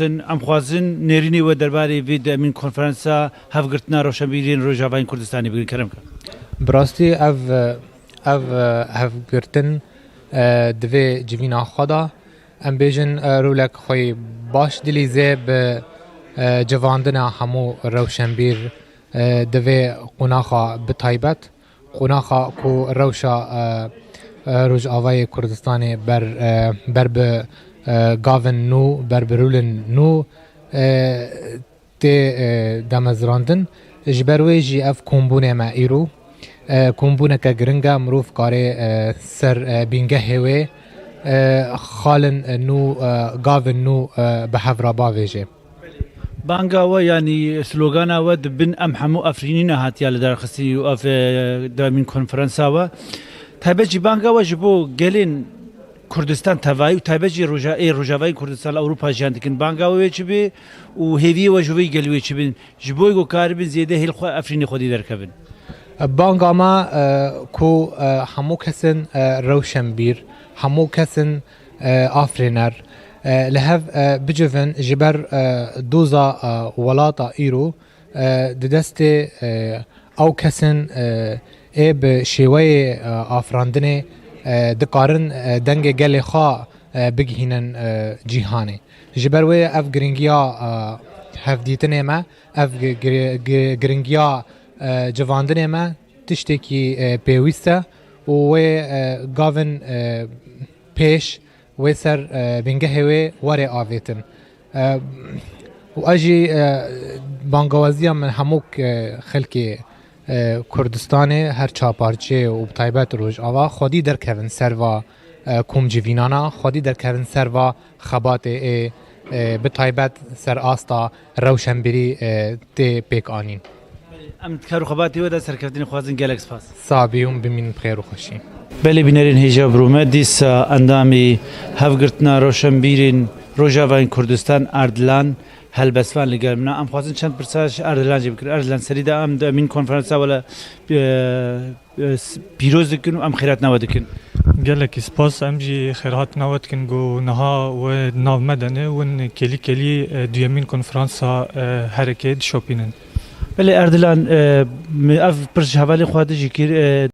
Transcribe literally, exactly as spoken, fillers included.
Em xwazin nêrînê we derbarê vê duemîn konferansa hevgirtina rewşenbîrên Rojavayên Kurdistanê bigirin. Kerem ke. Bi rastî ev, ev hevgirtin, e, divê civîna xwe de, em bêjin, e, rolek xwe yî baş dilîze bi, e, civandina hemû rewşenbîr, e, divê qonaxa bi taybet, qonaxa ku rewşa, e, e, Rojavayê Kurdistanê ber, e, ber bi, e, gavin nû, ber bi rûlin nû, e, tê, e, demezrandin. Ji ber wê jî ev kombûnê me îro, e, kombûneke giring e, mirov karê, e, ser, e, bîngehê wê, e, xalin, e, nû, e, gavin nû, e, bi hev re bavêje. Banga we, yanî slogana we di bin em hemû Efrînî ne hatiye li dar xistin û ev, e, duemîn konferansa we. Taybet jî banga we ji bo gelên Kurdistan tevayî û taybet jî roja-, ê Rojavayê Kurdistan li Ewropa jiyan dikin. Banga we wê çi bê û hêviyê we ji wê gelê wê çi bin? Ji bo ku karibin zêde hêl xwe Efrînê xwedî derkevin. Banga me, e, ku, e, hemû kesin, e, rewşenbîr, hemû kesin, e, afirîner, e, li hev, e, bicivin ji ber, e, doza, e, welata îro, e, di destê, e, ew kesin, e, ê bi şêweyê, e, afirandinê, e, dikarin, e, dengê gelê xwe, e, bigihînin, e, cîhanê. Ji ber wê ev giringiya, e, hevdîtinê me, ev gi-, gi-, gi-, giringiya, e, civandinê me tiştekî, e, pêwîst e û wê, e, gavin, e, pêş wê ser, e, bingehê wê were avêtin. E, û ez jî, e, bangawaziya min hemû, e, xelkê, e, Kurdistanê, her çar parçeyê û bi taybet Rojava xwedî derkevin ser va, e, komcivînana, xwedî derkevin ser va xebatê ê, e, bi taybet ser asta rewşenbîrî, e, tê pêk anîn. Em di kar û xebatê we de serkeftinê xwazin, gelek spas. Sabî û bimînin bi xêr û xweşî. Belê bînerên hêja bi rû me, dîsa endamî Hevgirtina Rewşenbîrên Rojavayên Kurdistan Erdilan Helbestvan li gel min e. Em xwazin çend pirsa ji Erdilan jî bikin. Erdilan, serî de em duemîn konferansa we li, e, e, s-, pîroz dikin û em xêrhatina we dikin. Gelekî spas, em jî xêrhatina we dikin ku niha we di nav me de ne, win kêlî kêlî, e, duyemîn konferansa, e, herekê dişopînin. Belê Erdilan, e, min ev pirs ji hevalên xwe dijî kir, e,